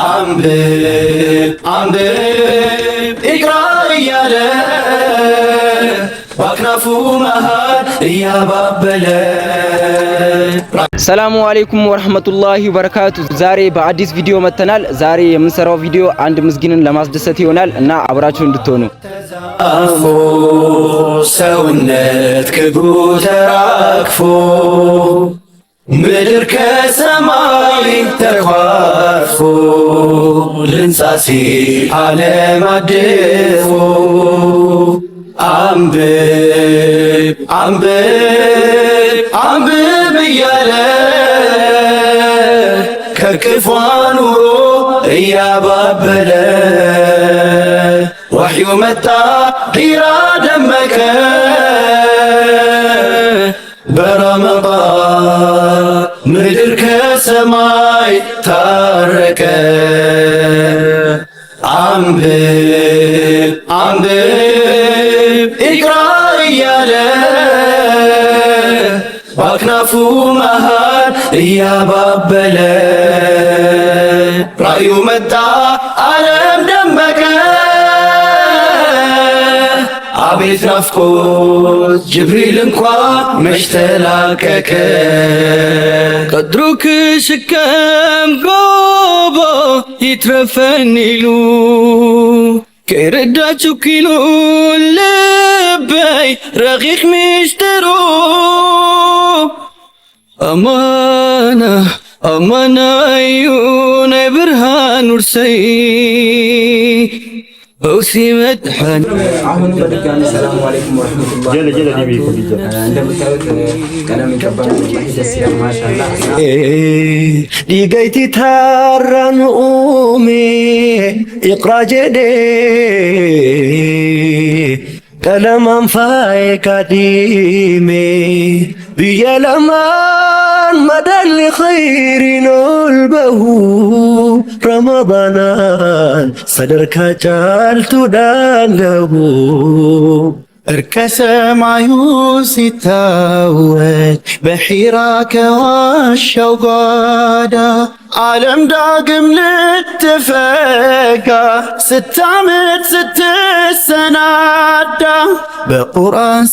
አንብብ አንብብ ኢቅራ እያለ በአክናፉ መሃል እያባበለ። ሰላሙ አለይኩም ወረህመቱላሂ ወበረካቱ። ዛሬ በአዲስ ቪዲዮ መጥተናል። ዛሬ የምንሰራው ቪዲዮ አንድ ምስጊንን ለማስደሰት ይሆናል እና አብራችሁ እንድትሆኑ። አፎ ሰውነት ክብሩ ተራክፎ፣ ምድር ከሰማይ ተኳርፎ፣ ልንጻ ሲል ዓለም አድፎ፣ አንብብ አንብብ አንብብ እያለ ከክፏ ኑሮ እያባበለ፣ ዋሕዩ መጣ ሒራ ደመቀ፣ በረመዳን ምድር ከሰማይ ታረቀ። አንብብ አንብብ ኢቅራ እያለ በአክናፉ መሃል እያባበለ፣ ራእዩ መጣ ዓለም ደመቀ። አቤት ናፍቆት ጅብሪል እንኳ መች ተላቀቀ። ቀድሩ ክሽከም ጎቦ ይትረፈኒ ኢሉ ከይረዳችሁ ኪሉ ልበይ ረቂቅ ሚሽጥሩ፣ አማና አማና እዩ ናይ ብርሃን ውርሰይ ፈውሲ መድሓን። አሁንም በድጋሚ ሰላሙ አለይኩም ወረህመቱላሂ ወበረካቱ። እንደምታዩት ቀለም ይቀባል። ወላሂ ደስ ይላል። ማሻአላህ። Dhiigayti taarraan uume iqraa jedhee, qalamaan faaye kadhiime, biyya lamaan madalli khayriin ol bahu, ramadaanaan sadarkaa caaltuudhaan gahu. እርቀ ሰማዩ ሲታወጅ በሒራ ከዋሻው ጓዳ፣ ዓለም ዳግም ልትፈካ ስታምጥ ስትሰናዳ፣ በቁርአን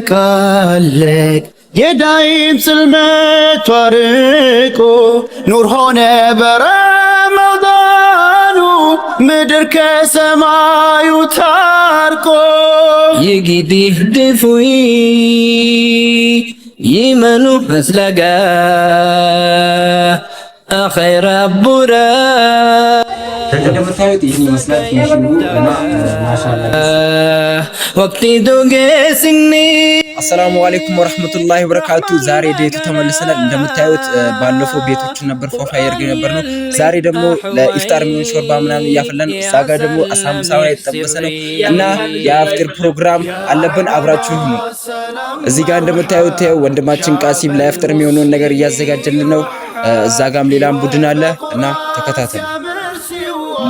ስትለቃለቅ የዳይም ጽልመቷ ርቆ ኑር ሆነ በረመዳኑ፣ ምድር ከሰማዩ ታርቆ። ይጊዲህ ድፉይ ይመኑ መስለጋ አኸይረ ቡራ። እንደምታዩት ይህን ይመስላል finishing ኡ እና ማሻአላህ። ወቅቲ ዱጌስኒ። አሰላሙ አለይኩም ወረህመቱላሂ ወበረካቱ። ዛሬ day two ተመልሰናል። እንደምታዩት ባለፈው ቤቶችን ነበር ፎፋ ያደርግ ነበር ነው። ዛሬ ደግሞ ለኢፍጣር የሚሆን ሾርባ ምናምን እያፈላን፣ እዛ ጋር ደግሞ አሳምሳው የተጠበሰ ነው እና የአፍጢር ፕሮግራም አለብን። አብራችሁ ሁኑ። እዚህ ጋር እንደምታዩት ያው ወንድማችን ቃሲም ለአፍጢር የሚሆነውን ነገር እያዘጋጀልን ነው። እዛ ጋም ሌላም ቡድን አለ እና ተከታተሉ።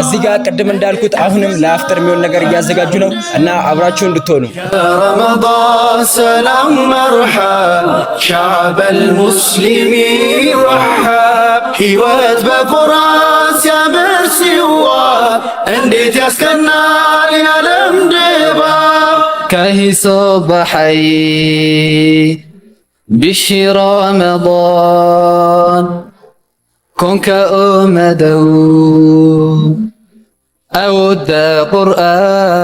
እዚህ ጋር ቅድም እንዳልኩት አሁንም ለአፍጥር የሚሆን ነገር እያዘጋጁ ነው እና አብራችሁ እንድትሆኑ። رمضان سلام مرحب شعب المسلمين رحب፣ ሕይወት በቁርአን ሲያምር ሲዋብ እንዴት ያስቀናል የዓለም ድባብ። ከሂሶ baxay bishii Ramadan, koonka oo madow awoodda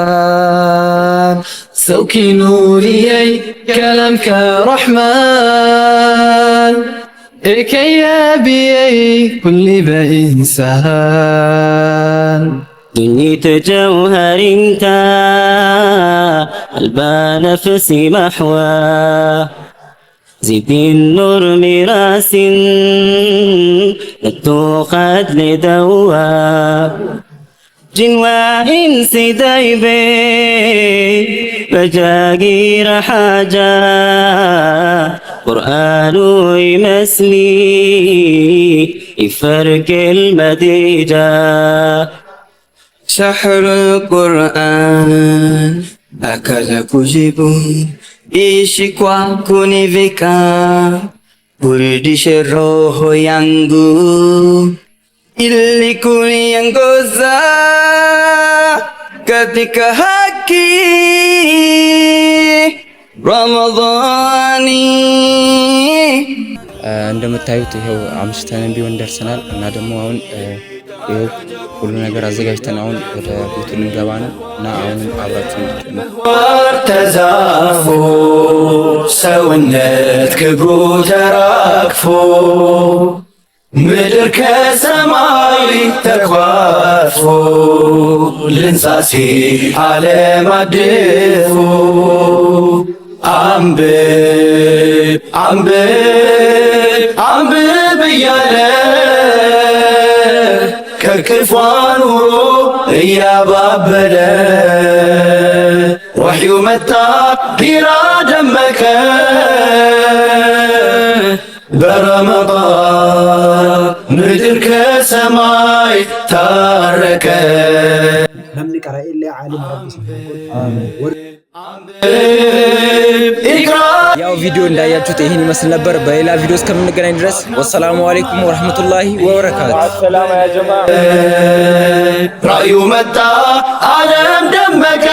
Qur'aan sawkii nuuriyey kalamka Raxmaan ee ka yaabiyey kulliba insaan. دنيت جوهر انت قلب نفسي محوى، زيد النور مراس قد لدوا، جن وإنس دايبي بجاجير حاجة، قرآن يمسلي يفرق المديجة. سحر القرآن akaza kujibu, ishi kwa kunivika, burudishe roho yangu. Ili kuniongoza katika haki Ramadhani. እንደምታዩት ይኸው አምሽተንም ቢሆን ደርሰናል እና ደግሞ አሁን ይኸው ሁሉ ነገር አዘጋጅተን አሁን ወደ ቤቱ ልንገባ ነው እና አሁንም አብራችሁ ተዛፎ ሰውነት ክብሩ ተራግፎ ምድር ከሰማይ ተኳርፎ ልንጻ ሲል ዓለም አድፎ አንብብ አንብብ አንብብ እያለ ከክፏ ኑሮ እያባበለ ወሕዩ መጣ ሂራ ደመቀ በረመዳን ምድር ከሰማይ ታረቀ። Namni qara'e illee caalima rabbi isin haa godhu. ያው ቪዲዮ እንዳያችሁት ይህን ይመስል ነበር። በሌላ ቪዲዮ እስከምንገናኝ ድረስ ወሰላሙ አለይኩም ወረህመቱላሂ ወበረካቱ። ራእዩ መጣ ዓለም ደመቀ።